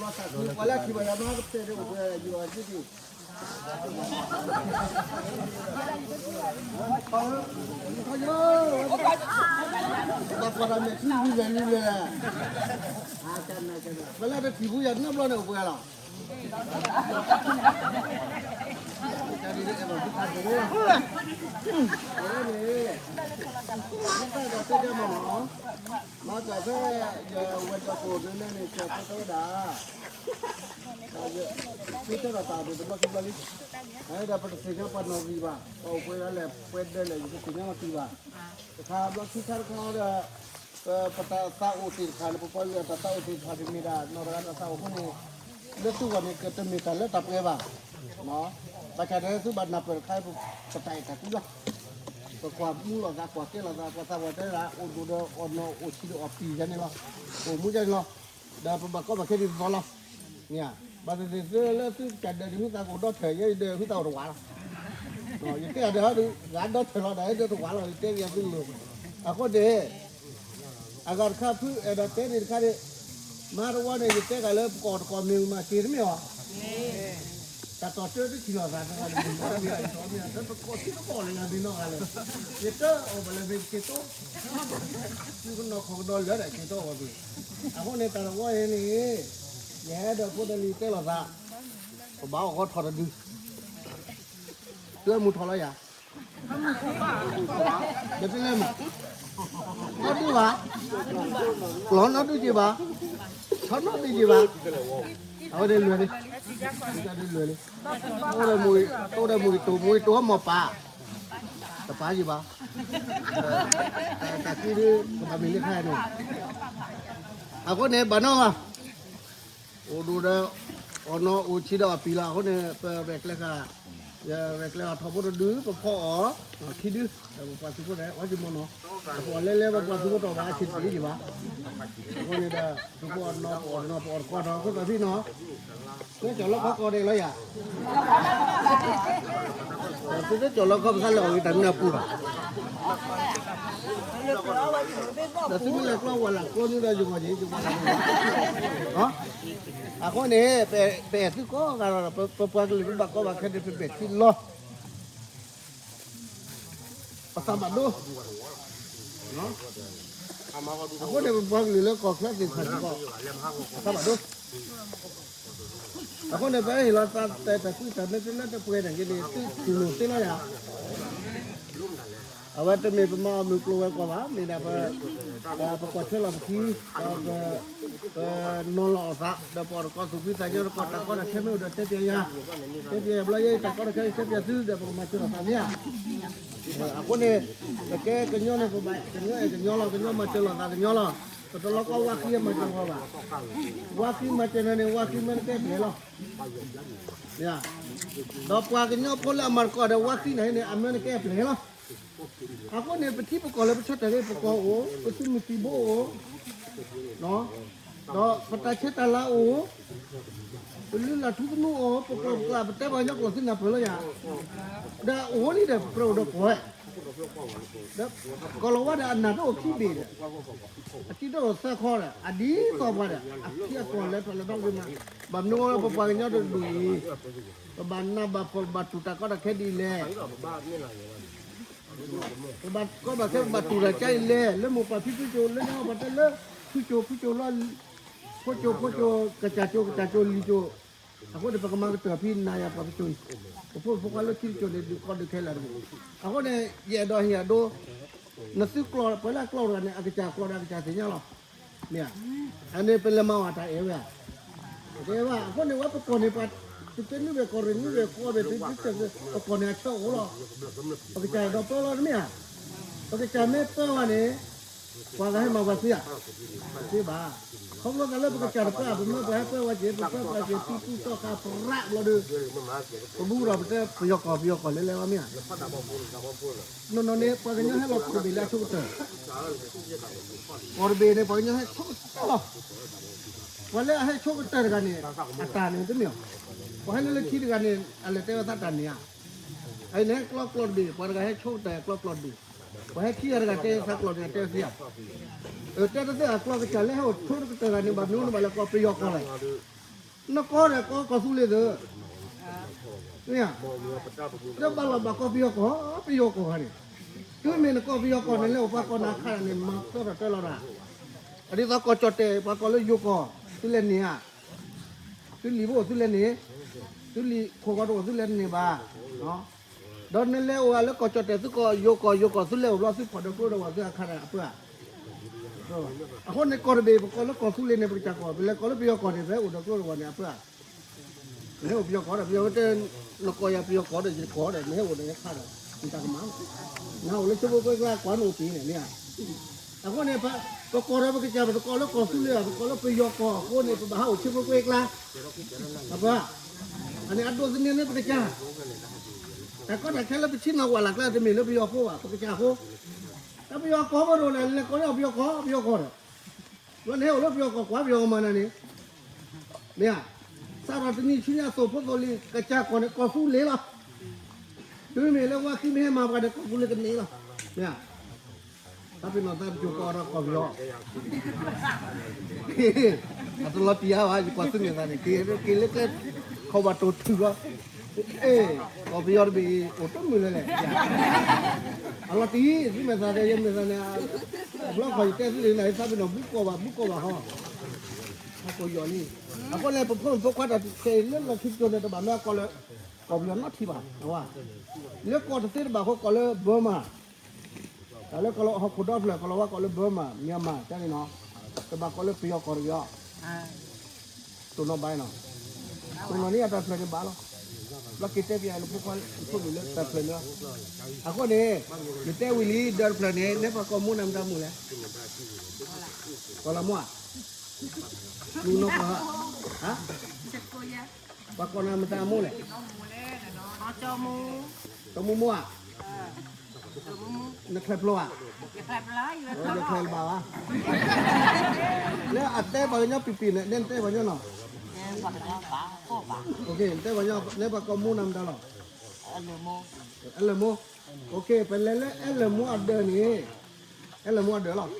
ပှၤလၢခံဘၣ်ယၤမ့ၢ်ကတဲာ်ဒီးအိၣ်ပှဲၤယွၤက့ၤက့ၤ, ပှၤတၢ်မဲာ်ထံလုၢ်လဲၣ်လုၢ်လဲၣ်, ပှၤလၢတထံၣ်ဘူးယၤနီတဘျီန့ၣ်အိၣ်ပှဲၤလီၤ. န့ၣ်, မ့ၢ်တၢ်ဒီးတဲကဲမ့ၢ်နီၤ, မၤကဖဲ ယဝဲၤဒၢးကိၣ်ဒ်န့ၣ်န့ၣ် ကဲၤဖိထီဝဲဒၣ် သုတဲဒီးတၢ်ဒ်တဘျီခံဘျီလံ, ဒီးပတသ့ၣ်ညါပှၤနီၣ်ဂံၢ်ဘၣ်, ပအိၣ်ပှဲၤဒၣ်လဲာ်ပှဲၤဒၢးလဲာ် ယတသ့ၣ်ညါလီၤတံၢ်ဘၣ်, တခါဘျီခံခါတခါဒီး ပတၢ်သးအိၣ်သ့ၣ်တဖၣ်န့ၣ် ပပှၤကလုာ်အတၢ်သးအိၣ်သ့ၣ်တဖၣ်န့ၣ်မ့ၢ်ဒၣ် နီၢ်တဂၤတၢ်သးအိၣ်အဃိန့ၣ်, လၢသုဂီၢ်န့ၣ် ကတမ့ၢ်တၢ်လၢတၢ်ပှဲၤဘၣ်, ဘၣ်ဆၣ်ဒီးသုဘၣ်နၢ်ပၢၢ်တခါ ပတၢ်အဲၣ်တၢ်ကွံလီၤ, ပကွၢ်မူလိာ်သး ကွၢ်ကဲလိာ်သး ပှၤသးပှၢ်တဲဒၣ် အိၣ်ဒိၣ်ဒီးအီၣ်နီၢ် အိၣ်ဆံးဒီးအီၣ်ပံာ်ယၤန့ၣ်လီၤ, အိၣ်မူယၤန့ၣ်လီၤ, ဒီးပဘၣ်ကီဘၣ်ခဲဒ်သိးလီၤ, မ့ၢ်ဧါ, ဘၣ်သ့ၣ်သ့ၣ်သုလၢသုကစၢ်ဒၢးဒ်မ့ၢ်သးကအိၣ်ဒီထၢၣ် ယဲယဒၢးဟုသးအိၣ်တဝးလီၤ, ယတဲအဒၢးဟီဒုး ဂၤဒီထၢၣ်လီၤ ဒီးယဒၢးတဝးလီၤ ယတဲဘၣ်သုလိၤ, အဃိန့ၣ် အဂၤတခါဖုအဲၣ်ဒိးတဲန့ၣ်တခါန့ၣ်, မၤတဝီန့ၣ် ယတဲဂၤလၢပကအီၣ်တကိးမ့ၢ်မၤက့ၤတမ့ၢ်အီၤ, တၢ်တီၢ်တၢတထံၣ်လိာ်သးတဂၤန့ၣ် မ့ၢ်အီၤမ့ၢ်အီၤ လၢပကိးထံပကိးလၢယၤမ့ၢ်နီၢ်ဂၤလဲၣ်, ယတအီၣ်ဘၣ်လၢမ့ၢ်က့ၤတိ, သုကနီၢ်ခီၣ်ကဒီးလၢဒၣ်က့ၤတိအီၤဘၣ်, အဃိန့ၣ် တၢ်တဝီအံၤန့ၣ်, ယဟဲဒီးဖိဒီးလံၤတဲလိာ်သး, ပဘၣ်အီၣ်ဂီၤထီၣ်တဒု, တုၤမုၢ်ထီၣ်လီၤယၤ ဒီးတလဲမး, နီၢ်ဒုဘၣ်, ကျီနီၢ်ဒုက့ၤဘၣ်, ဆီနီၢ်ဒုက့ၤဘၣ်, အဝဲဒၣ်လွဲၢ်လံ, ဒၣ်လွဲၢ်လံ, အိၣ်ဒီးမူဂ့ၤတိၢ် မူဂ့ၤတိၢ်မီၢ်ပၢ်, တပၢ်ယံၤဘၣ်, တၢ်သံဒုကဘၣ်မ့ၢ်လၢခါန့ၣ်, အဃိန့ၣ် ဘၣ်နီၢ်ဘၣ် အိၣ်ဒိၣ်ဒီး အီၣ်နီၢ်အိၣ်ဆံးဒီးအီၣ်ပံာ်လီၤ အဃိန့ၣ် ပရဲၣ်ကျဲၤဃာ်, ရဲၣ်ကျဲၤအီၤထီဘိတဒု ပဖီအီၤ, ခံဒု, ပပှၤသုးဖိန့ၣ် အီၣ်က့ၤမီၢ်နီၤ, အပှၤလဲၤလဲၤပပှၤသုးဖိတီၢ်ဘၣ် အဆံးတက့ၤယံၤဘၣ်, အဃိန့ၣ်ဒီး သုးဖိအီၣ်နီၢ် ပအီၣ်နီၢ် ပအီၣ်တကီၢ်ဒီး ခိၣ်သးဖံနီၤ လၢကၠီၤလီခီကီၢ်ဒဲးလီၤယၤ, သုတကၠီၤလီခီပသးလဲၤအီၣ်ဂ့ၤတၢ်မနုၤအပူၤဘၣ်, ဒီးသုမ့ၢ်လဲၤကျီဝဲလၢကျီနုဒီးယဂီၢ်က့ၤ, အဃိန့ၣ် ပအဲၣ်သုကိးဂၤဒီး ပပှၤကလုာ်ပဘၣ်ကီဘၣ်ခဲဒ်ပမဲာ်ထံလီၤ, ပသးဘၣ်ဒိ အဃိန့ၣ် ပပှၤကလုာ်လၢကီၢ်ချၢသ့ၣ်တဖၣ်စ့ၢ်ကီး ပသးဘၣ်ဒိ, အဃိန့ၣ် ပဟ့ၣ်လီၤသးတၢ်အဲၣ်တၢ်ကွံတၢ်မ့ၢ်တလၢတပှဲၤန့ၣ်က့ၤန့ၣ် သုတူၢ်လိာ်သ့လီၤယၤ, အဝဲတမ့ၢ်ပမၤအီၣ်မုၢ်ကျိၤဝဲၤကွာ်ဘၣ်, မ့ၢ်ဒၣ်ပ ပကွၢ်ထွဲလီၤပခံ, ဒီးပ ပနီၤလီၤအီၣ်သး, ဒီးပအီၣ်တကီၢ်သူၣ်ဖှံသးညီတကီၢ်, တၢ်ကီတၢ်ခဲမ့ၢ်အိၣ်ဒီးတဲပျဲယၤ, တဲပျဲယၤဘျီယဲ တၢ်ကီတၢ်ခဲတဲပျဲသု ဒီးပကမၤစၢၤလိာ်သးမ့ၢ်ဧါ, အဃိန့ၣ် ပကဲကညီန့ၣ် ပဘၣ်ကညီအဲၣ်ကညီလီၤ, ကညီမၤစၢၤလိာ်သးကညီလီၤ, ပတလီၤကီဝါဃံမၤစၢၤပှၤဘၣ်, ဝါဃံမၤစၢၤန့ၣ်န့ၣ် ဝါဃံမ့ၢ်နကဲပျဲၢ်လီၤ ဒီးပှၤကညီဖိလၢအမၤတကီၢ်ဒီးဝါဃံန့ၣ်န့ၣ် အမ့ၢ်နကဲပျဲၢ်လီၤ, အဃိန့ၣ် ပထံပကီၢ်လၢပဆၢတဲာ်ဂ့ၤ ပကီၢ်အိၣ်, ပသုးမုၢ်သံၣ်ဘိအိၣ်, ဒီးပတၢ်ဆဲးတၢ်လၤအိၣ်, ပလုၢ်လၢ်ထူသနူအိၣ်, ပကျိာ်ပကျါ ပတဲပှၤကညီကျိာ်သုနၢ်ပၢၢ်လီၤယၤ, ဒီးအိၣ်လံဒီး ပကြၢးအိၣ်ဒီးကွၢ်ဝဲ, ဒီးကီၢ်လီၤဝါဒီးအနၢ်တအိၣ်ခံဘ့ၣ်ဒီး အထံတအိၣ်သၢခီဒီး အဒ်သိးပှၤဒီး အထံအကီၢ်လဲၤထီၣ်လဲၤထီက့ၤမး, ဘၣ်မနုၤဝဲလၢပပှၤကညီတဒူၣ်အံၤ ပဘၣ်နးဘၣ်ဖှီၣ် ပဘၣ်တူၢ်တၢ်ကီတၢ်ခဲဒ်လဲၣ်, ပဘၣ်ကီဘၣ်ခဲ ပဘၣ်တူၢ်တၢ်ကါဒ်လဲၣ်, လၢမိၢ်ပၢ်ဖံဖုကၠိ လၢညါပှၤတဲလၢ ဖုကၠိ ဖုကၠိလီၤ, ဖိကၠိ ဖိကၠိ ကစၢ်ကၠိ ကစၢ်ကၠိလံၤကၠိ, အဃိန့ၣ် ပကမၤကတၢၢ်ဖံနၤယၤပှၤကၠိအံၤ, ပဖိပဖိခွါလၢထံတကၠိန့ၣ် ဒုးကီဒုးခဲလၢာ်တဂ့ၤ, အဃိန့ၣ် ယအဲၣ်ဒိးဟ့ၣ်အဒိ နသုကျိာ် ပှၤလၢအကျိာ်တဂၤန့ၣ် အကစၢ်ကျိာ်ဒီးအကစၢ်သ့ၣ်ညါလီၤ, မ့ၢ်ဧါ, အန့ၣ်ပလဲၤမၤဝဲတၢ်အဲၣ်ဝဲဧါ, တအဲၣ်ဘၣ်, အဃိန့ၣ် ဝဲပကီၢ်န့ၣ် ပှၤတသ့နုာ်ဝဲကီၢ်ရ့ၣ်နုာ်ဝဲကီၢ်ဘ့ၣ်တသ့ ပကီၢ်န့ၣ်အဆၢအိၣ်လီၤ, ပကစၢ်အဲၣ်ဒိးပၢလီၤတမ့ၢ်ဧါ, ပကစၢ်မ့ၢ်ပၢဝဲန့ၣ် ပှၤဂၤဟဲမၤပှၤသ့ဧါ, တသ့ဘၣ်, ခီဖျိသးလၢပကစၢ်တပၢ ပမၢပှၤဟဲပၢဝဲက့ၤ ပပၢပှၤက့ၤ သံသူၣ်သီခါပြးဘျီဒီး ပဘူးဒီးပတဲပယီၤကီၢ် ပယီၤကီၢ်လဲၤလဲၤလီၤမ့ၢ်ဧါ, နီၢ်နီၢ်န့ၣ် ပှၤကညီဟဲလီၤကီၢ်ဘ့ၣ်လၢအဆိကတၢၢ်, ကီၢ်တဘ့ၣ်န့ၣ် ပှၤကညီဟဲဆိကတၢၢ်လီၤ, ပှၤလၢအဟဲဆိကတၢၢ်တဂၤန့ၣ် အတၢ်န့ၣ်တမ့ၢ်ဧါ, ပှၤဟဲလၢလၢခံတဂၤန့ၣ် အလဲၤတဲဝဲသးတၢ်န့ၣ်ဧါ, အလဲၤကျီကျီၢ်တဘ့ၣ် ပှၤတဂၤဟဲဆိကတၢၢ်ကျီကျီၢ်တဘ့ၣ်, ပှၤဟဲခံဂၤတဂၤတဲသးကျီၢ်န့ၣ် အတဲသ့ဧါ, တဲတသ့ဧါ, ကျီၢ်ကစၢ်လၢဟဲအိၣ်ဆိကတၢၢ်တဂၤန့ၣ် ဘၣ်မနုၤန့ၣ် ဘၣ်လဲၤကိးပယီၤကီၢ်လဲၣ် နကီၢ်ဒီးကီၢ်ကီၢ်သူလ့ၤသၢ, မ့ၢ်ဧါ, လၢဘၣ်လီၤဘၣ်ကီၢ်ပယီၤကီၢ် ပယီၤကီၢ်ခါန့ၣ်, တုၤမ့ၢ်နကီၢ်ပယီၤကီၢ်န့ၣ် လၢအိၣ်ပှၤကီၢ်နၤခါန့ၣ် မၤကီၢ်ထီၣ်တၢ်လီၤဒၣ်, အဒ်သိးကီၢ်ကၠီၣ်တဲၣ် ပှၤကီၢ်လၢယိၤကီၢ် သုလဲၤန့ၢ်ဧါ, သုလံာ်ဘိၣ်သုလဲၤန့ၢ်, သုလံာ်ခိၣ်ဂီၤတအိၣ်သုလဲၤန့ၢ်ဘၣ် ဒီးနလဲၤအိၣ်ဂၤလၢကီၢ်ကၠီၣ်တဲၣ်သုကီၢ်ယိၤကီၢ်ယိၤကီၢ်သုလဲၤအိၣ်ဘျီသုဖီၣ်ဒီးကျိဒီးဝၤသုအခါန့ၣ်အပၢၢ်ဧါ, အဃိန့ၣ်ကီၢ်တဘ့ၣ် ပကိးလၢကီၢ်သူလ့ၤန့ၣ် ပကစၢ်ကီၢ် ပလဲၤကိးလၢပယီၤကီၢ်န့ၣ် ပဟဲအိၣ်ဒီးကျိဒီးဝၤန့ၣ်အပၢၢ်ဧါ, နဟဲအိၣ်ပယီၤကီၢ်ဒီး ပယီၤတဲ နကိးယၤပယီၤကီၢ်ဒီး ယကီၢ်ဒီး နဟဲအိၣ်ဒီးယခါဒီး နတၢ်ကမၣ်, နဟးအိၣ်လၢဆၢဖိကွဲကျါ ကွၢ်နအိၣ်တ့ၢ်န့ၣ်မ့ၢ်ဧါ, အဃိန့ၣ် ပကိးဒီးပကစၢ် ပတကိးလၢကီၢ်သူလ့ၤဘၣ် ပကိးလၢပယီၤကီၢ်အဃိန့ၣ် ပဘၣ်ဟးအိၣ်ဆၢဖိကွဲကျါ, အပၢ်, အန့ၣ်အဒိးသန့ၤလၢပကစၢ်, တၢ်ကီတၢ်ခဲလၢပဆ့ၣ်နီၤဝၣ်လၢ်ကျါ တမ့ၢ်လၢပယီၤဖိဘၣ် ပကစၢ်ဖိ, တၢ်ပယီၤကီၢ်ဖိဒိၣ်လဲၣ် လဲၤကိးလၢပယီၤကီၢ် ပယီၤကီၢ်ဒီး, ဘျီနဟဲအိၣ်လၢပယီၤကီၢ် ကွၢ်ပယီၤကမၤနၤန့ၣ်, မ့ၢ်ဧါ, စးထီၣ်တနံၤဆူညါသိၣ်ဖိသိၣ်လံၤ ကစၢ်ကီၢ်န့ၣ် ကီၢ်သူလ့ၤလီၤ, တုၤမ့ၢ်လၢဝါဃံမ့ၢ်ဟဲမၤပှၤဒီး ကီၢ်သူလ့ၤကန့ၢ်လီၤ, မ့ၢ်ဧါ, သးပ့ၤနီၣ်သးပကၠိၤကီးဒီးကီၢ်ပယီၤ, အတလီၤတံၢ်အါဘၣ် ယကွၢ်သုန့ၣ်သးန့ၣ် က့ၤလၢကျဲ ခီဘၣ်တိၢ်ထုးလီၤ, အ့ၣ်, ကီၢ်ပယီၤတဘ့ၣ် အိၣ်တမုာ်လၢၤလဲၣ်, အလီၤတံၢ် သုမဲာ်သးဒီး ယမဲာ်သးန့ၣ်, ဘျီခီၣ်ယတဲသုလံနၤ သးပ့ၤနီၣ် ဘူၣ်ကီၢ်ဘၣ် ဘူၣ်ကီၢ်ဘၣ်ဟီ, ဟီၣ်ကီၢ်ယီၤလံ, အဃိန့ၣ် ပဖိမုၣ်ဖိခွါတၢ်ခဲအံၤလၢလီၢ်ခံကၠိန့ၣ် တဘၣ်မ့ၢ်အကီၢ်လၢ ကီၢ်ပယီၤနီတထံၣ်ဘၣ်, လၢကီၢ်တသ့တဘၣ်အဃိ ကိးလၢ Burma, တၢ်လၢကီၢ်လၢဟီၣ်ခိၣ်ဒီဖျၢၣ် ကီၢ်လၢဝါကိးလၢ Burma, Myanmar တၢ်န့ၣ်နီၤ, တဘၣ်ကိးလၢပယီၤကီၢ်တဂ့ၤအီၤ, တိၢ်နီၣ်ဘၣ်နီၤ, တိၢ်နီၣ်န့ၣ်အတၢ်ဖျၢၣ်န့ၣ်ဘၣ်လီၤ, ဘျီက့ၤတဲပယီၤလၢဖိခွါဖိမုၣ်လၢတၢ်ဖျၢၣ်န့ၣ်, အဃိန့ၣ်, နတဲဝံၤလံ ဒၢတဖျၢၣ်န့ၣ် နဲပှၤကိးမူနၤမတၤမူလဲၣ်, ကိးလီၤမူဧါ, မူနီၢ်ပှၤ, ပှၤကိးနၤမတၤမူလဲၣ်, ကၠီမူမူဧါ, နချဲးဖျိဧါ, ယချဲးလၢၤဘၣ်ဘၣ်, လၢအတဲပှၤကညီပံၤပံၤန့ၣ် နဲတဲပှၤကညီနီၤ, တဲပှၤကညီ နဲပှၤကိးမူနၤမတၤလီၤ, အဲလၢာ်မူ, ပလဲၤလၢအဲလၢာ်မူအဒၢးန့ၣ်, အဲလၢာ်မူအဒၢးလီၤ,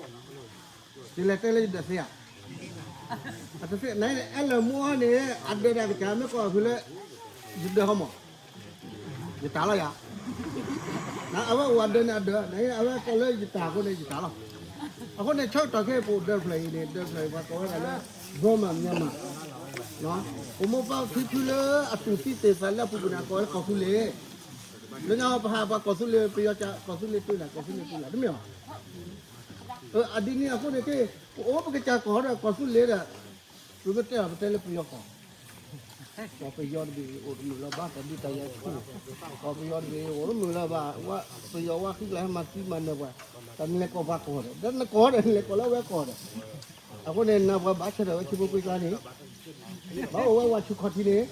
ယလဲၤတဲလၢယဒၢးသ့ဧါ, တသ့, အဲလၢာ်မူအီၤန့ၣ် အဒၢးဒၣ်ကစၢ်မ့ၢ်ကိးအဖုလၢ ယဒၢးဟီမး ယတၢ်လီၤယၤ, အဝဲအိၣ်အဒၢးန့ၣ်အဒၢး, အဝဲကိးလၢယတၢ်အဃိန့ၣ် ယတၢ်လီၤ, အဃိန့ၣ် ဆၢကတီၢ်ခဲအံၤပအိၣ်ဒၢးဖျၢၣ်အံၤန့ၣ် ဒၢးဖျၢၣ်အံၤပှၤကိးဝဲဒၣ်လၢ Burma Myanmar, ပမိၢ်ပၢ်ဖံဖုလၢအတူၢ်သံသ့ၣ်သးလၢအပူၤကွံာ်န့ၣ် အကိးဝဲလၢကီၢ်သူလ့ၤ, လၢညါပဟးပှၤကီၢ်သူလ့ၤ ပယီၤကီၢ်သူလ့ၤတုၤလၢ် ကီၢ်သူလ့ၤတုၤလၢ် တမ့ၢ်ဘၣ်, အဒ်န့ၣ်အဃိန့ၣ်က့ ပအိၣ်ပကစၢ်ကီၢ်ဒီးကီၢ်သူလ့ၤဒီး ပမ့ၢ်တဲအီၤပတဲလၢပယီၤကီၢ်, ကီၢ်ပယီၤတဘ့ၣ်အိၣ်တမုာ်လၢၤဘၣ် တၢ်ဒုးတၢ်ယၤဆူၣ်, ကီၢ်ပယီၤတဘ့ၣ်အိၣ်တမုာ်လၢၤဘၣ် ပယီၤဝါဃံကျါဟဲမၤသံမၤနၢၤပှၤ, တၢ်နလဲၤကိးပှၤကီၢ်ဒီး ဒီးနကိးဒီး နလဲၤကိးလၢအဝဲကီၢ်ဒီး, အဃိန့ၣ် နပှၤဘၣ်ဆၢထၢၣ်ဝဲဆံဖိကွံာ်ကျါန့ၣ်, ဘၣ်အိၣ်ဝဲဝၤဆူၣ်ခီၣ်ထံးန့ၣ်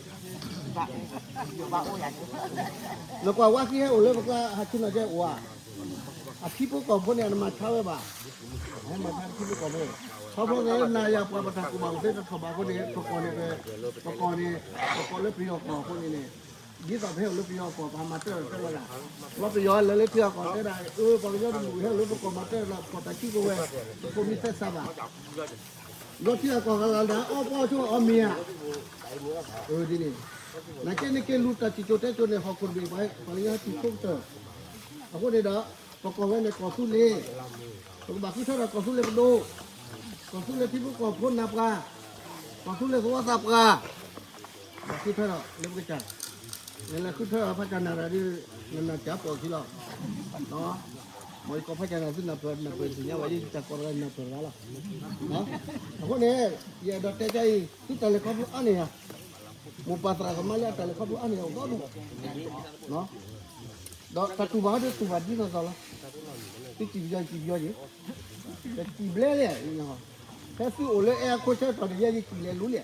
နကွၢ်ဝါဃံဟဲအိၣ်လၢပကျါ ဟးဆူၣ်နီၤကဲအိၣ်ဧါ, အထံဖိကီၢ်ဖိန့ၣ် အတမၤဆါဝဲဘၣ်, ဟဲမၤဆါထံဖိကီၢ်ဖိ, ခီဖျိလၢနၤယၤပှၤပတၢ်ကူၣ်ဘၣ်ကူၣ်သ့တထီၣ်ဘၣ်အဃိန့ၣ် ပကီၢ်န့ၣ် ပကီၢ်န့ၣ် ပကိးလၢပယီၤကီၢ်အဃိန့ၣ်န့ၣ်, ဒ်သိးပဟဲအိၣ်လၢပယီၤကီၢ် ပဟးမၤတၢ်တၢ်လီၤဒၣ်, လီၤပယီၤလၢလၢပယီၤကီၢ်တဲဒၣ် အၢ ပှၤကညီတမုာ်ဟဲအိၣ်လၢပကီၢ်မၤတၢ်လီၤ ပကီၢ်တၢ်ခံကဝဲၤ ပကိးမံၤသဲစးဘၣ် လီၤထံအကီၢ်ဂၤလၢဒၣ် အီၣ်ပီအီဆိအီၣ်မ့ၤဧါ, အၢ ဒ်န့ၣ်, နကဲန့ၣ်က့ၤလူၤတၢ်စံၣ်စိၤတဲစိၤန့ၣ် ဟီၣ်ခိၣ်တဘ့ၣ်ပှၤ ပှၤလၢညါဟဲတုၤခိကတၢၢ်, အဃိန့ၣ်ဒီး ပကိးဝဲန့ၣ်ကီၢ်သူလ့ၤ, ပကဘၣ်ဃုထၢဒီးကီၢ်သူလ့ၤပဒိၣ်, ကီၢ်သူလ့ၤထံဖိကီၢ်ဖိနၢ်ပှၤ, ကီၢ်သူလ့ၤသဝီသးပှၢ်, ဘၣ်ဃုထၢဒီးလၢပကစၢ်, နလဲၤဃုထၢဒီးဖးကၢ်နၢ်ရၣ်ဒီး နနၢ်ကၢ်ပိာ်ခံလီၤ မ်ယကိးဖးကၢ်နၢ်သုနၢ်ပၢၢ်နၢ်ပၢၢ်တသ့ၣ်ညါဘၣ် ယကစၢ်ကိးတဂၤနၢ်ပၢၢ်တဂၤလီၤ, အဃိန့ၣ် ယအဲၣ်ဒိးတဲကအံၤ သုတၢ်လဲၤခီဖျိအါန့ၢ်ဧါ, မိၢ်ပၢ်သရၣ်သမါလၢအတၢ်လဲၤခီဖျိအါန့ၢ်ဧါ အိၣ်ဒီဒူၣ်, ဒီးတၢ်တူၢ်ဘၣ်ဟီဒီးတူၢ်ဘၣ်ဒ်သိးသိးလီၤ, သုစံၣ်ပယီၤစံၣ်ပယီၤက့ၤ, တစံၣ်ဘျဲလဲၣ်, ဖဲသုအိၣ်လၢအဲအခိဆၢကတီၢ်န့ၣ် ယဲယစံၣ်လဲၤလူလံ,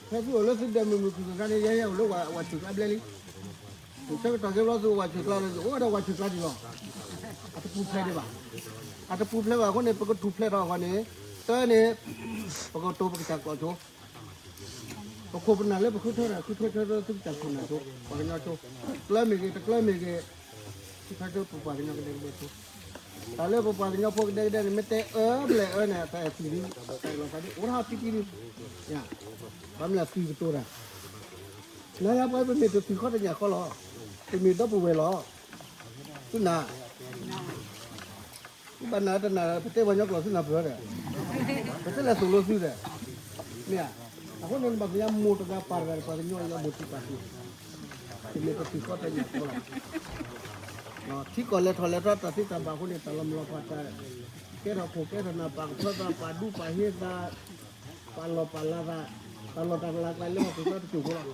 ဖဲသုအိၣ်လၢသုဒၢးမုၢ်မုၢ်ခုၣ်ခုၣ်ခါန့ၣ် ယဲယအိၣ်လၢဝၤဆူၣ်ကျါဘျဲလံ, ဆၢကတီၢ်ကဲဘျီသုအိၣ်ဝၤဆူၣ်ကျါလၢ အိၣ်ဝဲဒၣ်ဝၤဆူၣ်ကျါဒံးလီၤ, အတပူၤဖျဲးဒံးဘၣ်, အတပူၤဖျဲးဘၣ်အဃိန့ၣ် ပကထူၣ်ဖျဲးထီၣ်အဂီၢ်န့ၣ်, တၢ်န့ၣ်, ပကတိၤပကစၢ်ကီၢ်ဆိ ပခိၣ်ပနၢ်လၢပဃုထၢဒီး ဃုထၢထၢထၢသုကစၢ်ခိၣ်နၢ်ဆိ, ပှၤကညီဆိ, ကျၢၤမ့ၢ်ဂ့ၤ တကျၢၤမ့ၢ်ဂ့ၤ, ဃုထၢထၢပပှၤကညီကဒဲကဒဲဆိ, တၢ်လၢပပှၤကညီဖိကဒဲကဒဲန့ၣ် မ့ၢ်တဲအၢဘျဲၣ်အၢန့ၣ် တၢ်အဲၣ်သုးဒ် တၢ်အဲၣ်လီၤသးဒ် အိၣ်ထီၣ်သံကံဒ် ဘၣ်မနုၤသုးကတိၤတၢ် နၤယၤပှၤပမ့ၢ်တသုးခီတညၣ်ခီလီၤ, ပမ့ၢ်ဒီပုၢ်ဝဲၢ်လီၤ, သုနၤ သုဘၣ်နၤတနၤ ပတဲပှၤကညီကျိာ်သုနၢ်ပၢၢ်ဒီး ပတဲလဲၤသိၣ်လိသုဒီး မ့ၢ်ဧါ, အဃိန့ၣ် နဘၣ်သ့ၣ်ညါမိၢ်တဂၤပၢ်တဂၤန့ၣ် ပှၤကညီအံၤအမိၢ်ထံပၢ်ထံ တမ့ၢ်ပသုးခီတညၣ်ခီလီၤ, ထံကီၢ်လဲၤထီၣ်လဲၤထီၣ်တၢ်သ့တၢ်ဘၣ်အဃိန့ၣ် တၢ်လီၤမုၢ်လီၤဖးတၢ် ကဲထီၣ်ခိၣ်ကဲထီၣ်နၢ် ပာ်ကဖၢသး ပာ်ဒူပာ်ဟ့သး ပာ်လီၤပာ်လးသး တၢ်လီၢ်တၢ်ကလၤကျါလၢဟီၣ်ခိၣ်ချၢတစိၢ်ဖိလီၤ,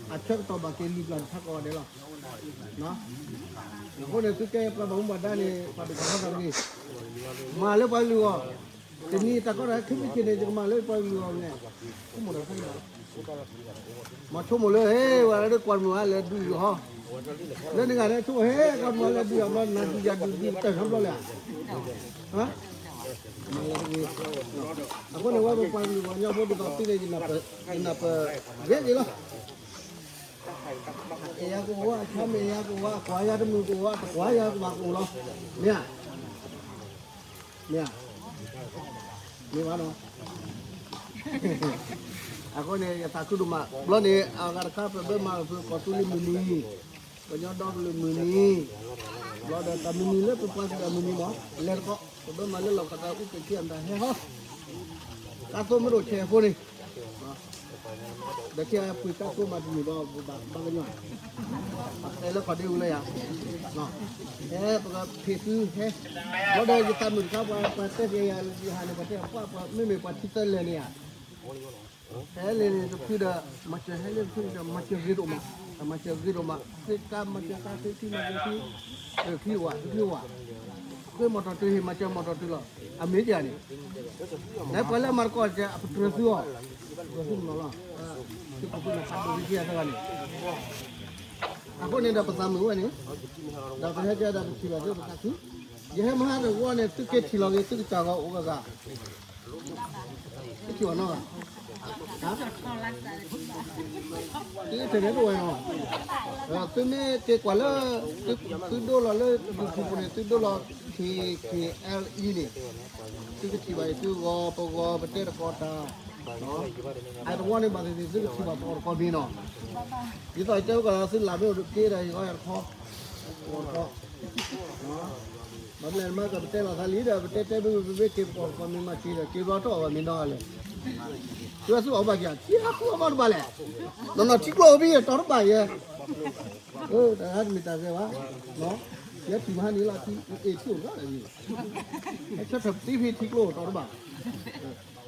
အဆၢကတီၢ်ဘၣ်က့ၤလုၢ်ပျၢ်တခါကိးဂၤဒဲးလီၤ, အဃိန့ၣ် သုကဲပှၤဘၣ်မူဘၣ်ဒါန့ၣ် ပှၤဒိၣ်ထီၣ်ထီသးတဂ့ၤ, မၤလၢပှၤကလုာ်အဂီၢ်, တနံၤတၢ်ကီတၢ်ခဲမ့ၢ်က့ၤန့ၣ် ယကမၤလၢပှၤကလုာ်အဂီၢ်န့ၣ်, ဆိကမိၣ်တၢ်ခဲလၢာ် မၤဆိကမိၣ်လၢ ဟဲ ဝဲဒၣ်လၢကွၢ်မုာ်ဟါလဲၤဒုးယဟီ, လၢနဂၤန့ၣ်ဆိကမိၣ် ဟဲ ကွၢ်မုာ်ဟါလဲၤဒုးယၤဘျီ နၤဒုးယၤဒုးဒုးတၢ်ထီဘျီလဲၣ်, မၤလၢတဂ့ၤ, အဃိန့ၣ် ဝဲပပှၤကလုာ်ပှၤကညီဖိဒ်သိးသုန့ၣ် ယနၢ်ပၢၢ်ဂ့ၤဂ့ၤလီၤ, အအဲၣ်ယၤကအိၣ်ဝဲ အဆါမ့ၢ်အဲၣ်ယၤကအိၣ်ဝဲ အကွၢ်ယၤတမုာ်ကအိၣ်ဝဲ တကွၢ်ယၤကဘၣ်ကအိၣ်လီၤ, မ့ၢ်ဧါ မ့ၢ်ဧါ, မ့ၢ်ဘၣ်နီၤ, အဃိန့ၣ် ယသးခုဒိၣ်မး ဘျီန့ၣ် အဂၤတခါ ပဘၢမၤလၢပကီၢ်သူလ့ၤမုၢ်နံၤ, ကညီဒီကလုာ်မုၢ်နံၤ, ဘျီဒီးတၢ်မုၢ်နံၤလၢပပှၤကလုာ်အမုၢ်နံၤမး လဲၤတကီး ပဘၢမၤလၢလီၢ်ခၢၣ်သးအူကၠံာ်ခံအမတၤဟဲဟီ, ကါသိမ့ၢ်တအိၣ်ဆဲးအဃိန့ၣ် ဒီးခံအပှ့ၤကါသိမးတမုာ်ဘၣ် ပဘၣ်ဘၣ်ကညီ, ပတဲလၢခီၣ်ဒ့ဝံၤလၢယၤ, ဟဲပကဖံးသုဟဲ, ဘျီဒီးယသးမုာ်တခါ ပှၤပှၤတဲက့ၤယၤ ယဟးန့ၣ် ပှၤတဲပှၤ ပှၤမ့မ့ၢ်ပှၤထံသၢလဲၣ်န့ၣ်ဧါ, ဟဲလဲၣ်န့ၣ်တဖုဒီး မၤစၢၤဟဲလၢတဖုဒီး မၤစၢၤဂ့ၤဒိၣ်မး, မၤစၢၤဂ့ၤဒိၣ်မး, သုကါမၤစၢၤကါ သုထံမၤစၢၤထံ, ထံဝဲ, ဃ့မီၣ်တီၢ်တုၤဟ့ၣ်မၤစၢၤမီၣ်တီၢ်တုၤလီၤ, အမ့ၢ်ဒ်န့ၣ် နပှၤလၢအမၤတကီၢ်ကဲ အပတြၢၤသုအီၤ, ပှၤသုမနီၤလီၤ, သုကီၢ်သူလ့ၤဖးဒိၣ်ဟံးကဲသၢဂၤန့ၣ်, အဃိန့ၣ်ဒီးပသးမုာ်ဝဲန့ၣ်, ဒီးပဟဲကဲဒီးပထံၣ်ဘၣ်သုပသးခု, ယဟဲမဟါတဝီန့ၣ် သုက့ၤထံၣ်လီၤဂ့ၤ သုကစၢ်ဂီၤအိၣ်ဂၤဂၤ, သုထံၣ်ဘၣ်နီၢ်ဂၤ သုကထံၣ်န့ၣ်တဝဲနီၤ, သုမ့ၢ်က့ၤကွၢ်လၢ သုဒိလီၤလၢ YouTube န့ၣ် သုဒိလီၤ K K L E န့ၣ်, သုကထံၣ်ဘၣ်အံၤ သုဂီၤပဂီၤပတဲတကီးတၢ်, အတဝီန့ၣ်ဘၣ်သ့ၣ်သ့ၣ် သုကထံၣ်ဘၣ်ပအီၣ်တကီၢ်မ့ၢ်နီၤ, ဒ်သိးယတဲဝဲကီး သုလၢ်မ့ၢ်အိၣ်တက့ဒီး ယဂီၤယတခီ, ပအီၣ်တကီၢ် ဘၣ်မနုၤမး ကပတဲလီၤသးလံဒီး ပတဲတဲဘၣ်ဘၣ်ဘၣ် က့ၤပအီၣ်တကီၢ်မ့ၢ်မၤက့ၤဒီး က့ၤဘျီတအီၣ်ဘၣ်မ့ၢ်နီၤလဲၣ်, သုဝဲသုအီၣ်ဘၣ်က့ၤ ထံဟးဃုအီၣ်ဘၣ်တဘၣ်လဲၣ်, နီၢ်နီၢ်ထံကျိအိၣ်ဘံၣ်တီၤတဘၣ်ယဲ, တၢ်ဟးတမ့ၢ်တၢ်ဂဲၤဘၣ်, ယဲထံၣ်မဟါန့ၣ်လီၤ ထံအ့ၣ်ထံအိၣ်ဘၣ်လၢယဲ, ဟဲဆၢထၢၣ်ပတံဖဲထံကျိအိၣ်တီၤတဘၣ်, အဃိန့ၣ်ဒီး ပထံကျိထံကီၢ်န့ၣ် ပဘၣ်ကတီၤသ့ၣ်ကတီၤဝးက့ၤနီၤ, ပတဲ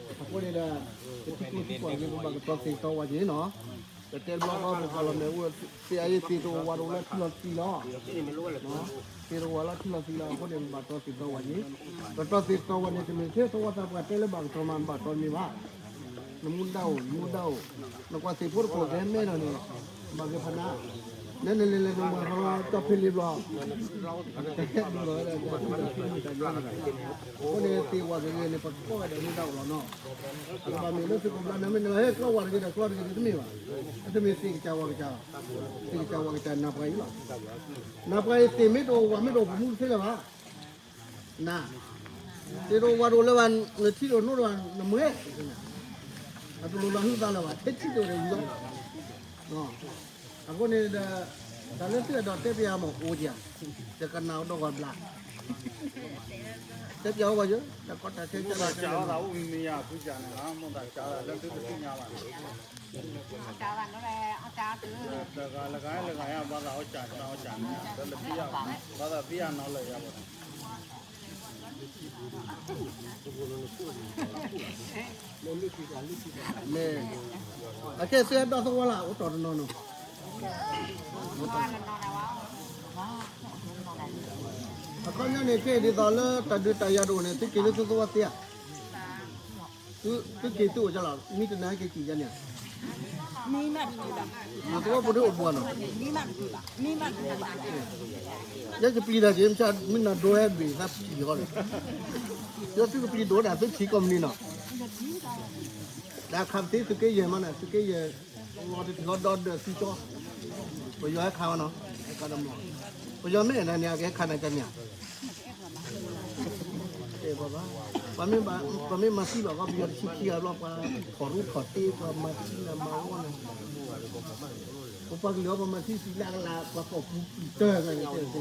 ဘျီဃီ ပပှၤလီၤမဲာ်အိၣ် သ့ၣ်အံၤသ့ၣ်တအိၣ်ဝးတအိၣ်လၢထံလီၤသံလီၤ, သ့ၣ်တအိၣ်ဝးလၢထံလီၤသံလီၤ အဃိန့ၣ် ပဘၣ်တီၤသ့ၣ်ကတီၤဝးက့ၤ, ပတီၤသ့ၣ်ကတီၤဝးန့ၣ် တမ့ၢ်ထဲသဝီသးပှၢ်တဲလၢဘၣ်ကတီၤမး ဘၣ်တီၤမ့ၢ်ဘၣ်, နမူဒါအိၣ် နမူဒါအိၣ်, နကွၢ်သ့ၣ်ဖိတခိၣ်ဂဲၤမဲထီၣ်န့ၣ် ဘၣ်ဂဲၤဖးနါ, နလဲၤလဲၤလဲၤ နဝၤဃီလီၤ ကၠီၣ်ဖ့လ့ၣ်ဘျီ အဃိန့ၣ် သ့ၣ်ဝးက့ၤန့ၣ် ပကိးဂၤဒဲးမူဒါအိၣ်လီၤနီၤ, အကဘၣ်မ့ၢ်လၢသုးခိၣ်ဘျါနၤမ့ၢ်နဟဲကျီဝးတဂ့ၤဒီးကျီတဂ့ၤန့ၣ် တမ့ၢ်ဘၣ်, အတမ့ၢ်သ့ၣ်ကစၢ်ဝးကစၢ်, သ့ၣ်ကစၢ်ဝးကစၢ်နၢ်ပှၤအံၤလီၤ, နၢ်ပှၤအံၤသ့ၣ်မ့ၢ်တအိၣ်ဝးမ့ၢ်တအိၣ် ပမူတသ့လၢၤဘၣ်, နၤ, သ့ၣ်တအိၣ်ဝးတအိၣ်လၢၤဘၣ်, နထံတအိၣ်နိတအိၣ် နမ့ၢ်, အတလိၣ်လီၤဟုသးလၢၤဘၣ် ထဲထံတအိၣ်ဒီးဝံၤလီၤ အဃိန့ၣ်ဒီး တၢ်လၢသုအဲၣ်ဒိးတဲပယၤမ့ၢ်အိၣ်က့ၤ, ယကနၣ်အီၤဒီးဂီၤဘျး, တဲပယၤအိၣ်ဘၣ်ယၤ တၢ်ကီတၢ်ခဲကဲလီၤ မိၢ်သးကးသးအိၣ်မံၤမံၤယၤ ဖုကၢ်န့ၣ် မိၢ်သးကးသးလၢသုတသ့ၣ်ညါဘၣ်န့ၣ်, တဂၤလၢဂၤလၢဂၤယၤ ဘၣ်သးအီၣ်ကၢ်န့ၣ် အီၣ်ကၢ်န့ၣ် ဘၣ်သးသ့ၣ်ညါနီၤလၢယၤဘၣ်န့ၣ် မ့ၢ်, အခဲသုဟဲဒီသဝီလၢ အိၣ်တီၢ်တနီၤနီၤ, အခီပညီန့ၣ် ခဲအံၤဒ်သိးလၢတၢ်ဒုးတၢ်ယၤတအိၣ်န့ၣ် သုက့ၤလၢသုသဝီသ့ဧါ, သုက့ၤသုအိၣ်ကလီၤ မံတနၤက့ၤကံၣ်ယါန့ၣ်, မ့ၢ်သဝီဖိဒ်အိၣ်ပှၤနီၤ, ယကပျံၤတၢ်က့ၤ မ့ၢ်နၤဒိဟဲဘ့ၣ်သးပျံၤဃီလီၤ, ယသုကပျံၤဒိၣ်ဒၣ်သုထံကီၢ်မနုၤနီၤ, တၢ်ခးပသ့သုးက့ယဲၢ်မးန့ၣ် သုးက့ယဲၢ်, လီၤတထံၣ်ဃီဒီဒၢးသံကၠီ, ပယီၤဟဲခးဝဲနီၤ, ဟဲခးဒီးမီၤ, ပယီၤမ့ၢ်အဲၣ်နၤန့ၣ် အကဟဲခးနၤကန့ၣ်ဧါ, ပှၤမ့ၢ်မၤသံဘၣ်ဃီ ပယီၤတဆံခံဂၤဘျီ ပှၤထီၣ်ရူထီၣ်တ့ ပှၤမၤသံနၤမၤဝီနၤ, ပပှၤကလုာ်အီၤ ပှၤမၤသံသံလၢအကလး ပှၤကီၢ်ပူၤပျံၤတၢ်ဂၤန့ၣ်တဲ,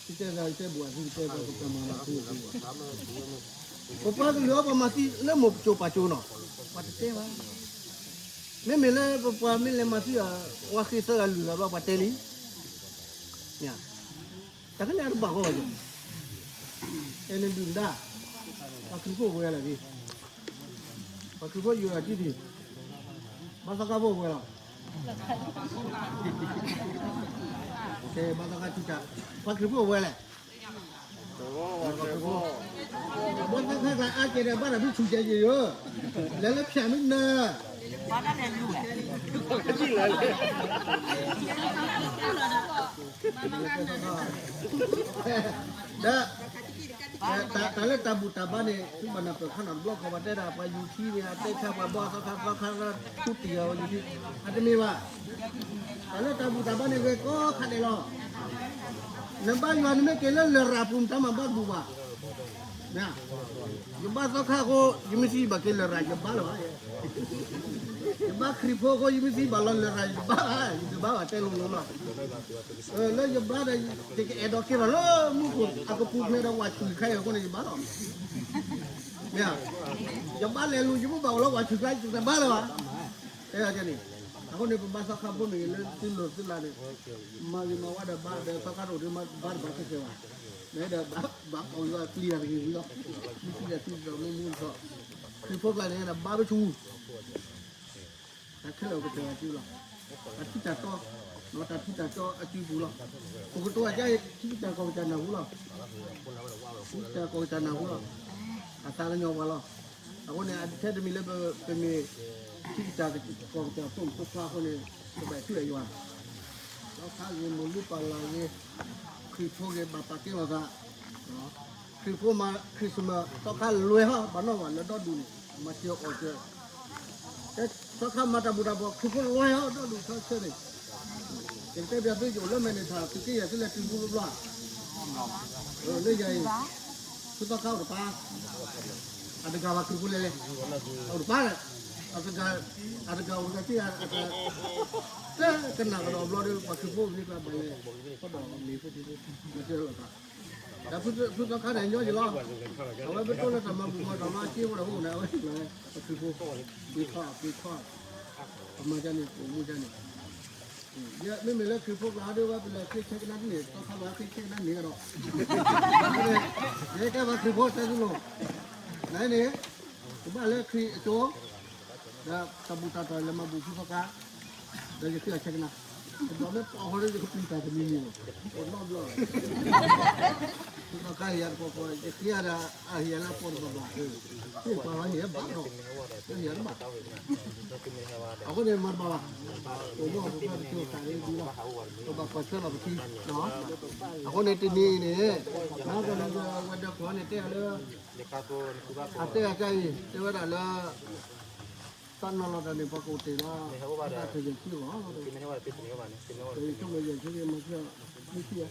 တဲသးတဲဘၣ်သုတဲသးကတၢၢ်မၤလီၤသု, ပပှၤကလုာ်အီၤ ပှၤမၤသံလၢမိၢ်ပစိၤပၢ်စိၤနီၤ, ပှၤတတဲဘၣ်, မ့မ့ၢ်လၢပပှၤမ့ၢ်လဲၤမၤသံအီၤ ဝါဃ့သၢဂၤလွံၢ်ဂၤဘျီ ပှၤတဲလံ တၢ်ကန့ၣ်အတဘၣ်ဃီဘၣ်ယိၣ်, အဲၣ်န့ၣ်ဒုၣ်ဒါ, ပှၤခရံာ်ဖိဝဲလၢာ်ဒ်, ပှၤခရံာ်ဖိယိၣ်လၢာ်တံၢ်ဒံး, ဘါသီခါဖိဝဲလီၤ, ကဲဘါသီခါထံတၢ်, ပှၤခရံာ်ဖိဝဲလဲၣ်, ဘါသီခါကျါအါကဲဒီး ဘၣ်တၢ်ဖုဆူၣ်ကဲယိၣ်ယိၣ်, လဲၤလၢဖၠၣ်မ့ၢ်နၢၤ ဒီး တၢ်လၢတၢ်ဘူၣ်တၢ်ဘါန့ၣ် သုဘၣ်နၢ်ပၢၢ်ခါနီၤ တဘျီဃီပှၤတဲဒၣ် ပှၤယူၤထံန့ၣ် အတဲဆါပှၤဘီၣ်သီခါသီခါလၢထူတံၢ်အီၤယူၤထံ, အတမ့ၢ်ဘၣ်, တၢ်လၢတၢ်ဘူၣ်တၢ်ဘါန့ၣ် ဂ့ၤကိးခါဒဲးလီၤ, နဘါယွၤနမ့ၢ်က့ၤလၢလရာ်ပူၤ နတၢ်မၤဘါဘူၣ်ဘၣ်, ယဘါသီခါအဃိ ယမ့ၢ်သံဘၣ်က့ၤလရာ်ယဘါလၢၤဘၣ်, ယဘါခရံာ်ဖိအဃိ ယမ့ၢ်သံဘၣ်လီၤလရာ်ယဘါဘၣ် ယတဘါဘၣ်တဲလိၤလိၤလီၤ, လၢယဘါဒီး ယကအဲၣ်ဒိးက့ၤထီၣ်လၢမူခိၣ်အကပူၤဖျဲးဒီးဝၤဆူၣ်ခါအံၤအဃိန့ၣ် ယဘါလီၤ, မ့ၢ်, ယဘါလဲၤလူၤ ယမ့ၢ်ဘၣ်အိၣ်လၢဝၤဆူၣ်ခါ ယတဘါလၢၤဘၣ်, တဲန့ၣ်, အဃိန့ၣ် ပဘါသီခါဖိမ့ၢ်ဂ့ၤ လၢသုလိၤသုလၢ်န့ၣ် မၤဂ့ၤမၤဝါဒီးဘါဒီးသီခါတအိၣ်ဒံး ဘါတဘၣ်ခဲကဲဘၣ်, မ့ၢ်ဒီး ဘါကီၢ်ဂံၢ်ပျံၤတၢ်တဂ့ၤဝံၤလီၤ, မ့ၢ်သံဒီးသံဒီးမ့ၢ်မူဒီး ခရံာ်ဖိကျါန့ၣ်ဒီး ဘါပဆူၣ် တၢ်ခဲလၢာ်ကတၢၢ်အစုလီၤ, တၢ်ထံတၢ်တီ, တၢ်ထံတၢ်တီအစုပူၤလီၤ, ပကတိၤအကါ ထံတၢ်ကီၢ်ကစၢ်နၢ်ဟူလီၤ, ထံတၢ်ကီၢ်ကစၢ်နၢ်ဟူလီၤ, အသးကညီၤပှၤလီၤ, အဃိန့ၣ် အထဲတမံၤလၢပမ့ၢ် ထံတၢ်ကီၢ်ကစၢ်သိၣ်ဖိခွါအဃိန့ၣ် ပဘၣ်ထံၣ်အယွၤ သီခါဂ့ၤ မိၢ်လုၢ်ပၢ်လၢ်ဂ့ၤ, ခရံာ်ဖိဂ့ၤ ဘၣ်ပာ်ကဲလိာ်သး, ခရံာ်ဖိမၤ Christmas သီခါလွဲဟီ ဘၣ်နီၣ်ဝဲလၢဒီဒူၣ်န့ၣ် မၤစၢၤအီၣ်စၢၤ, သီခါမၤတၢ်ဘူၣ်တၢ်ဘီၣ် ခရံာ်ဖိလွဲဟီ ဒီဒူၣ်ဆီဆၢန့ၣ်, ယကတဲပျးသု ယအိၣ်လၢမဲာ်န့ၣ်ထၣ် သုးက့ယဲၢ်သုလဲၤတုၤမူဘျီဘျီ, လၢယၤအံၤ သုသီခါအိၣ်တပၤ အတဂၤဘၣ်ခရံာ်ဖိလဲၤလဲၤ, အိၣ်တပၤ, အတဂၤ, အတဂၤအိၣ်တဂၤသ့ၣ်, တကနၣ်ကဒီးဘျီဒီး ပှၤခရံာ်ဖိမ့ၢ်ကျါဘၣ်လဲၤ, ဃီဒီးမ့ၢ်ဖိ, မၤစၢၤလိာ်သး, ဒီးဖုသီခါန့ၣ်ညီယလီၤ, အဝဲပတိၢ်လၢတၢ်မၤဘူၣ်မၤတီၢ်လီၤ အစ့ဖိဒီးအိၣ်န့ၣ် အဝဲကျၢၤ, ပှၤခရံာ်ဖိ, ပှ့ၤခီ, ပှ့ၤခီ, ပမၤကန့ၣ် ပအိၣ်မူကန့ၣ် မ့မ့ၢ်လၢခရံာ်ဖိကျါဒီး ဝဲပလဲၤဃ့ဆဲကနါန့ၣ် သီခါလီၤဃ့ဆဲကနါန့ၣ်ဒီး, ယကဲပှၤခရံာ်ဖိတဲသုလိၤ, နန့ၣ်, ကဘၣ်လၢခရံာ်အကၠိ, ဒီးတၢ်ဘူၣ်တၢ်တီၢ်လဲၤမၤဘူၣ်ဖုသီခါ, ဒီးယဃ့အဆဲကနါ, တဘျီမ့ၢ်ပှၤဃီဒီးယကပျံၤတၢ်တမံၤမံၤ, အိၣ်နီတဘျီ ဖုသီခါဟ့ၣ်ယၤတပီၤပီၤ ယဃ့ယၤဒီး အဟ့ၣ်ယၤလၢပီၢ်တဘၣ်ဘၣ်, ပှၤဟ့ၣ်ယၤဘၣ်ဒီး, ဟ့ၣ်ယၤတဘၣ်, အဃိန့ၣ်မၤတဘၣ်ဘၣ်, ပမိၢ်ပပၢ်တက့ၢ်တၢ်လၢဒ်လီၤ, ပဘၣ်ကွၢ်ဆၢလီၤပထံ, အဃိန့ၣ်တနံၤအံၤန့ၣ်, မၤကန့ၣ်ဝဲဒီးကျိာ်န့ၣ်တဲအီၤလၢ, အတဲအကါအံၤ တဲဝဲဒၣ်လၢ တၢ်နီၤလီၤတၢ်န့ၣ် ပှၤကအိၣ်တ့ၢ်လီၤ, တၢ်ထံၣ်ယဲၢ်ဆံဂီၢ်, ယဆိကမိၣ်ယဲၢ်ဆံမၤဆံ, မ့ၢ်ဆံ,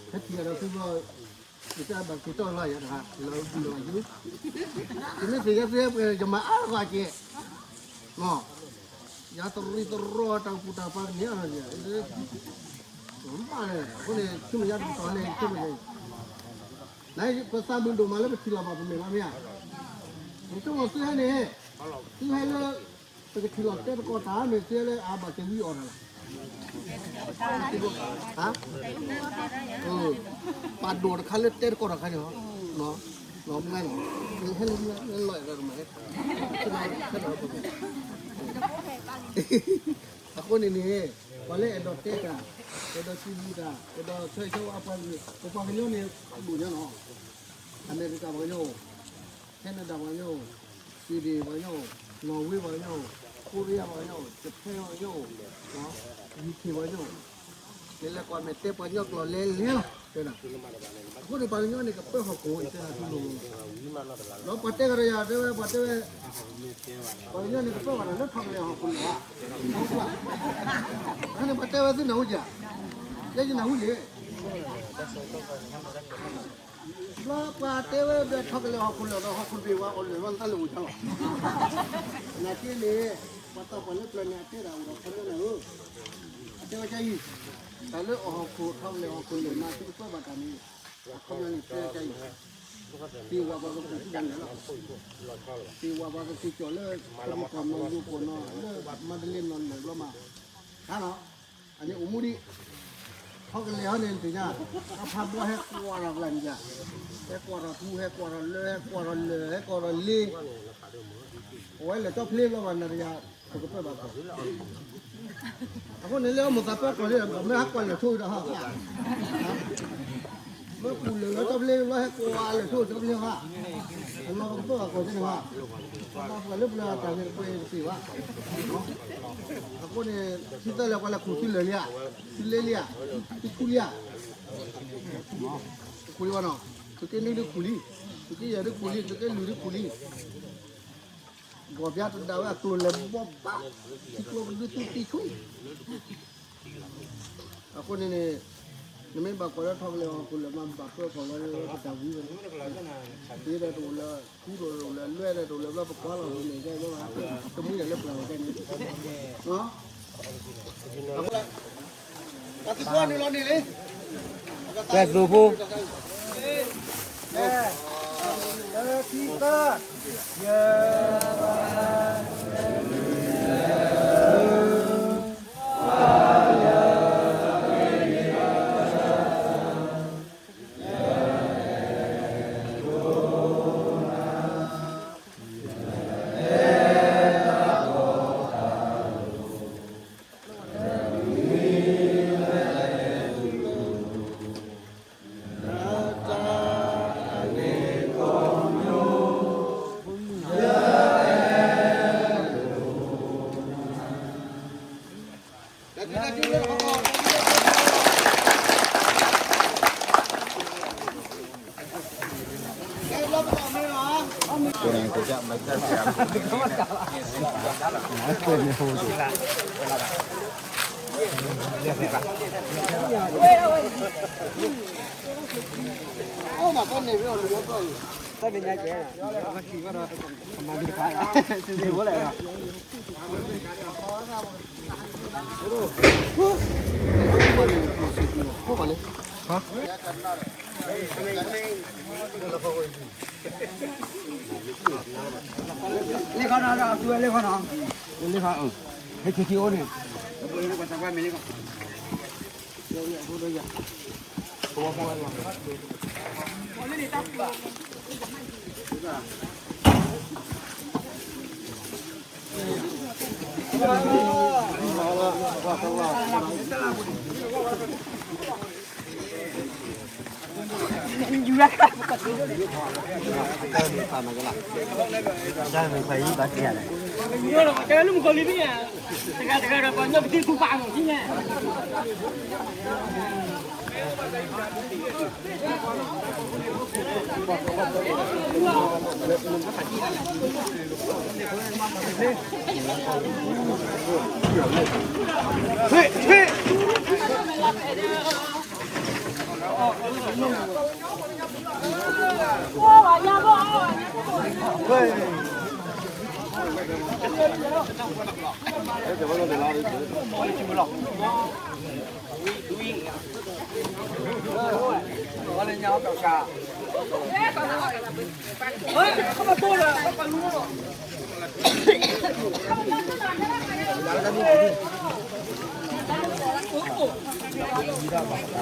ဟဲထံၣ်ယၤဒီးသုဘီ, ယတၢ်ဘၣ်က့ၤတီၢ်လီၤယၤတဂၤ, လီၤဘုလီၤယု, ယမ့ၢ်သ့ၣ်ညါသုဟဲပှဲၤ ယမၤအါဂီၢ်ကဲ, ယၤတရံးတရီတၢ်ကပူၤတၢ်ပၤကန့ၢ်အါလီၤယၤ, ဘၣ်လဲၣ် အဃိန့ၣ် ဆူမဲာ်ညါတတီၤန့ၣ် ဆူမဲာ်ညါ နပသးမုာ်ဒိၣ်မးလၢပထံၣ်လီၤဘၣ်ပမဲာ်လီၤမ့ၢ်ဧါ, ယဆိကမိၣ်သုဟဲန့ၣ်, သုဟဲလၢ, ပကထံၣ်လီၤတဲတကီၢ်တၢ်မ့ၢ်သုဟဲလၢအဘၣ်ကဲဝံအီၣ်တၢ်လီၤ, ပာ်ဒိၣ်တခါလၢတဲတကီၢ်တၢ်ခါန့ၣ်, လီၤမုၢ်ဂၤလီၤ, ဟဲလၢမုၢ်ဂၤလီၤအဲၣ်ဒိးတမၤဟဲ, အဃိန့ၣ်န့ၣ်, ပှၤလၢအဲၣ်ဒိးတဲတၢ်, အဲၣ်ဒိးစံးဘျုးတၢ်, အဲၣ်ဒိးဆၢဂ့ၤဆၢဝါပှၤကလုာ်, ပပှၤကညီန့ၣ် ဒိၣ်ညါနီၤ, အမဲရကၤပှၤကညီအိၣ်, Canadaပှၤကညီအိၣ်, Swedenပှၤကညီအိၣ်, Norwayပှၤကညီအိၣ်, Koreaပှၤကညီအိၣ်, Japanပှၤကညီအိၣ်, UKပှၤကညီအိၣ်, လဲၤလဲၤကွၢ်မဲာ်တဲပှၤကညီကျိာ်လဲၤလဲၤလီၤ, တဲဒၣ်, အဃိန့ၣ် ပှၤကညီန့ၣ် ကပၢဟီၣ်ခိၣ် တဲဒၣ်သုလိၤ, ဒီးပှၤတဲကဒီးယၤ တဲဝဲ ပှၤတဲဝဲ, ပှၤကညီန့ၣ် ကပၢဘၣ်ဒီးလၢထီၣ်ကလဲာ်ဟီၣ်ခိၣ်န့ၣ်ဘၣ်, အဃိန့ၣ် ပှၤတဲဝဲသုနၢ်ဟူဧါ, ယဲယနၢ်ဟူယဲၢ် ဘျီပှၤတဲဝဲဒၣ်ထီၣ်ကလဲၤဟီၣ်ခိၣ်လၢာ်ဒီးဟီၣ်ခိၣ်တဘ့ၣ်ဝဲအီၣ်လၢာ်ဘျီနတၢ်လၢာ်အိၣ်တၢ်လီၤ. နာ်က့န့ၣ် ပှၤသးပှၢ်လၢပျၢၤန့ၣ် အတဲဒၣ်အိၣ်ဒီးခီပညီန့ၣ်ဧၢ, အတဲဝဲဒ်အံၤ, တၢ်လၢအီၣ်ဟီၣ်ခိၣ်ထီၣ်ကလဲၤဟီၣ်ခိၣ်လၢာ်မး သုကပၢဘၣ်တၢ်န့ၣ် အခီပညီန့ၣ်တဲဝဲဒ်အံၤ, သ့ၣ်ဝၣ်ပှၤကကူၣ်သ့ၣ်ညါလီၤ, သ့ၣ်ဝၣ်ပှၤကကူၣ်ကၠီၣ်လၢ ကမူကီၢ်နီၢ်ယိၤကီၢ်နီၢ်လၢ မါတလ့နီၢ်လၢာ်ဘျီမး, ခါနီၤ အန့ၣ်အိၣ်မူဒံး, ထီၣ်ကလဲၤဟီန့ၣ်သ့ၣ်ညါ, အဖးဘီဟဲကွၢ်ထီၣ်ကလၢ်န့ၣ်ယါ, ဟဲကွၢ်ထီၣ်ထူ ဟဲကွၢ်ထီၣ်လၢ ဟဲကွၢ်ထီၣ်လၢာ် ဟဲကွၢ်ထီၣ်လ့, အဝဲလဲၤကၠီဖျ့ဘျီဘၣ်နၤတယၤ, ပကပၢဘၣ်ကီၢ်, အဃိန့ၣ်လၢအမိၢ်သးပၢကီၢ်လံ မ့ၢ်ဟးကွၢ်လၢာ်ထိဒီးဟီ, မ့ၢ်ကူၣ်လၢာ်လၢကၠီဖျ့ဘျီဟဲကွၢ်လၢာ်ထိကၠီဖျ့ဟီ, အလီၤပကပၢဘၣ်ကီၢ်သ့ၣ်န့ၣ်ဘၣ်, ပှၤလၢပျၢၤတၢ်န့ၣ်တပှဲၤတသ့ဘၣ် အဃိန့ၣ် သုသၢလၢပှၤလဲၤခူၣ်သုလၢာ်လံဧါ, သုလ့လံဧါ, သုခူလံဧါ, ခူလံဘၣ်နီၤ, သုးက့နွံဒုခူလံ, သုးက့ယဲၢ်ဒုခူလံ, သုးက့လွံၢ်ဒုခူလံ, ဂီၤဘျါတဒၣ်ဝဲအကျိၤလဲၤဘီဘၣ်, ထံကျိပဒုသူတံၢ်ဆူ အဃိန့ၣ်န့ၣ် နမ့ၢ်ဘၣ်ကွၢ်လၢထီၣ်ကလဲၤဟီၣ်ခိၣ်လၢာ်မး ဘၣ်ပၢဃီၤဝဲလၢပတၢ်ဝံၤဝဲန့ၣ်, ဒ်ဒီးတအိၣ်လၢခူဒီးတအိၣ်လၢလွဲၢ်ဒီးတအိၣ်လၢဘျီပကွၢ်လီၤန့ၣ် ကဲဘျီဘၣ် တမူယၤလၢပျၢၤဝဲန့ၣ်, အဃိ တၢ်သံကွၢ်န့ၣ်လီၤန့ၣ်လံ, ကဲသိးဖိ လ့ခီနီၤ, လ့ခီနီၤ, လ့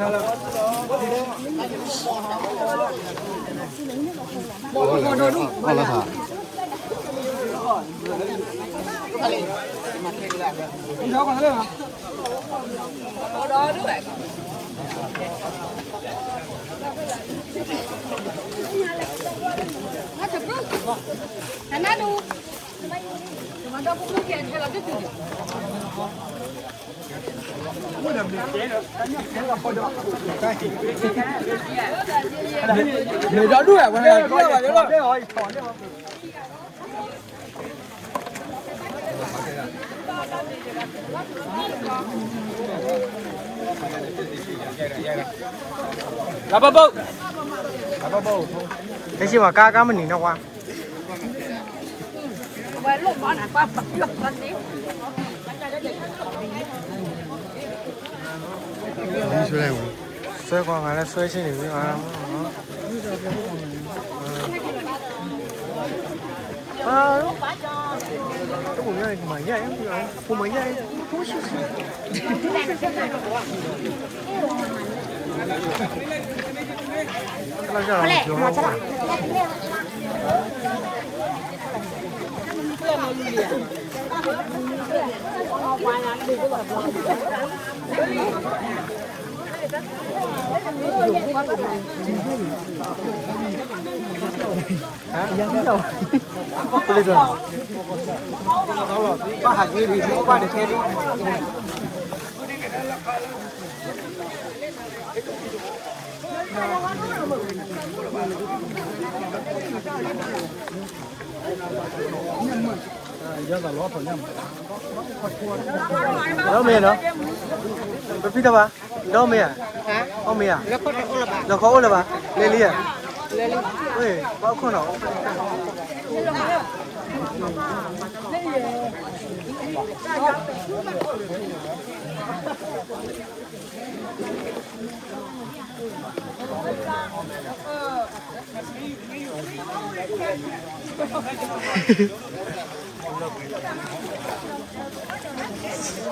ခီ, ဟဲခ့ခ့အိၣ်န့ၣ်, ယူၤရၣ် တၢ်မ့ၢ်ခွဲးယံၤဘၣ်တ့ၢ်ယၤလဲၣ်, တဂၤတဂၤဒီးပှၤညီပတံၤကူပာ်မ့ၢ်န့ၣ် မ့ၢ်ဒီဒူၣ်ဝဲန့ၣ် ကီဘၣ်လၢလီၤ. လၢဘၣ်ဘိၣ်, တၢ်ဆံၣ်မၤကါကါမနုၤနီၢ်ကွၢ်, ဆွဲကွၢ်ငါလၢဆွဲဆံၣ်န့ၣ်ဝံၤ, ဒီမ့ၢ်နီၤ, ပဖံတၢ်ဘၣ်, ဒီမ့ၢ်ဧါ, အီၣ်မ့ၢ်ဧါ, လီခီအိၣ်လၢၤဘၣ်, လဲၤလံဧါ, ဝ့ၢ် ဘၣ်ခိၣ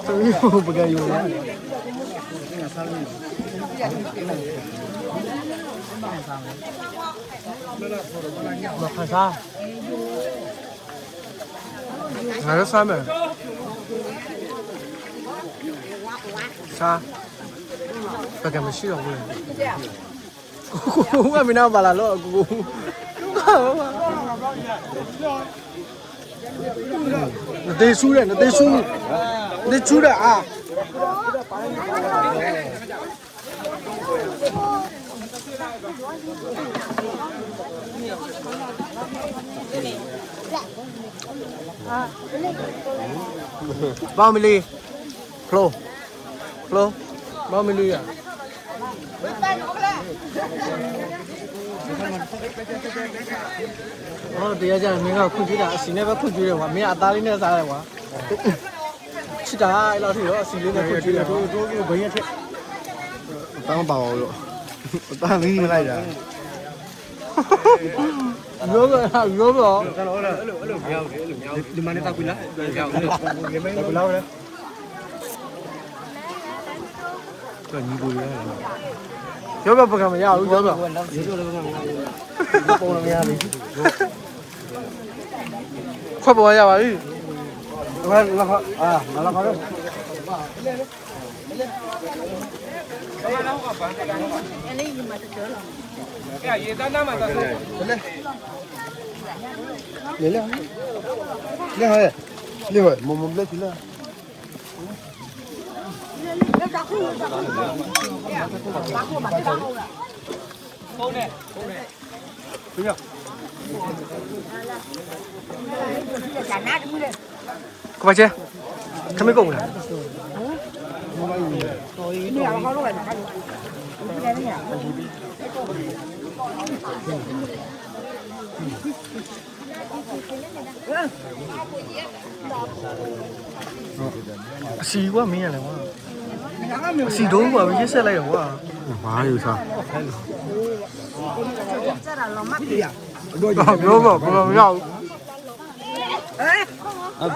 ်နီၤ ပကယူၤလီၤ, မၤခါဆါ, ငါလၢဆါမဲာ်, ဆါ, ပကမရှိတော့ဘူးလေ, ကိုကိုဝဲမင်းနာပါလာလို့ကိုကို, နသ့ဆူဒီး နသ့ဆူ, နသ့ဆူဒီးအါ. ဘၣ်မလံ, ဖျိ, ဖျိ, ဘၣ်မလံဧါ. တယါကမ့ၢ်ကခုၣ်ကံတၢ် အစံးန့ၣ်ဖဲခုၣ်ကံဒီးဝဲ မ့ၢ်အသးလံန့ၣ်သးလဲၣ်ဝဲ, ဆံတၢ်လီၤထံၣ်လီၤ အစံးလံန့ၣ်ခုၣ်ကံဒီး, တၢ်မပာ်ဝဲလီၤ, တၢ်လံမ့ၢ်လၢယၤ, ယိဘၣ်, ယိဘၣ်, ယိဘၣ်ပကမယါ, ယိဘၣ်, ခွဲးပဝဲယါဘၣ်အံၤ, လဲၤလဲၤ, လဲၤဟဲ, လဲၤဟဲ, မိၢ်မိၢ်ဘျဲၣ်ထံလၢ ကဘၣ်ကဲ, ခမ့ၢ်ကိးမုၢ်လၢ်, အစံးကွၢ်မ့ၢ်ယၤလဲၣ်ဝဲ, အစံးဒိကွၢ်မ့ၢ်ယဆဲးလဲၣ်ယၤဝဲ, မၤယူၤဆါ, ဘျီဘျီ ပကမၤယါအူ, စီၤဆံယၤအံ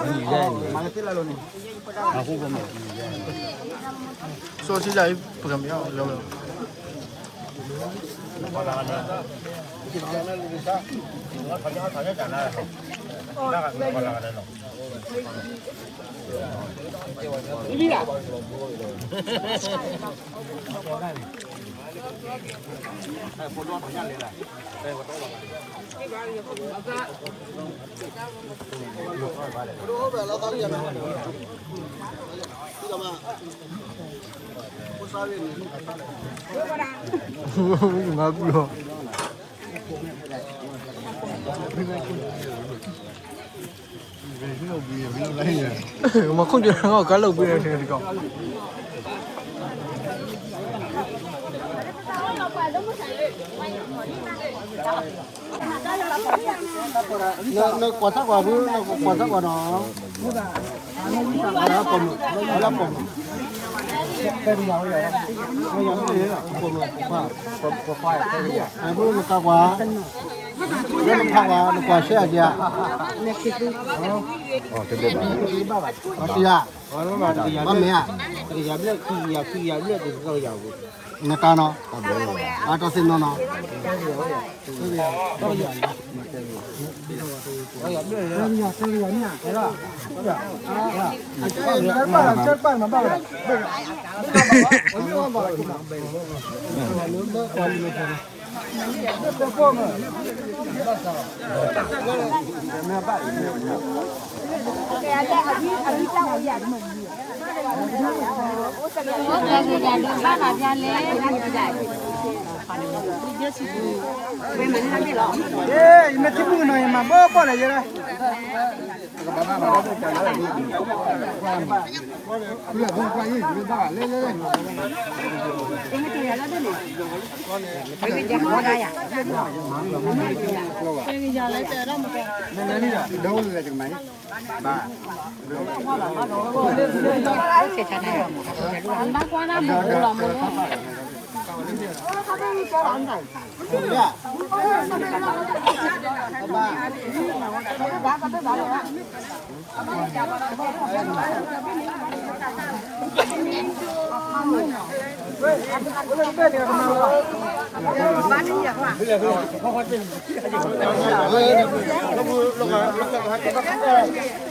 ၤ ပကမၤယါအူလီၤ. ငါပူၤလီၤ. မၤခိၣ်ကၢကါလိာ်ဘှံးတကီၢ် နကွၢ်ထီၣ်ကွၢ်ဘု နကွၢ်ထီၣ်ကွၢ်နီၤ အလၢပိာ်မုၣ် အလၢပိာ်မုၣ် ပိာ်မုၣ် အဘုနကကွၢ် လၢနဖးကွၢ် နကွၢ်ရှဲအက့ၤ အီၤတံၤဧါ ဘၣ်မ့ၢ်ဧါ နတၢ်နီၤ အတၢ်သ့ၣ်နီၣ်နီၤ ယမ့ၢ်ထံမုၢ်ကနီၤ ယမၤဘၣ်ပီၣ်လဲၣ်ယဲဒၣ် လၢ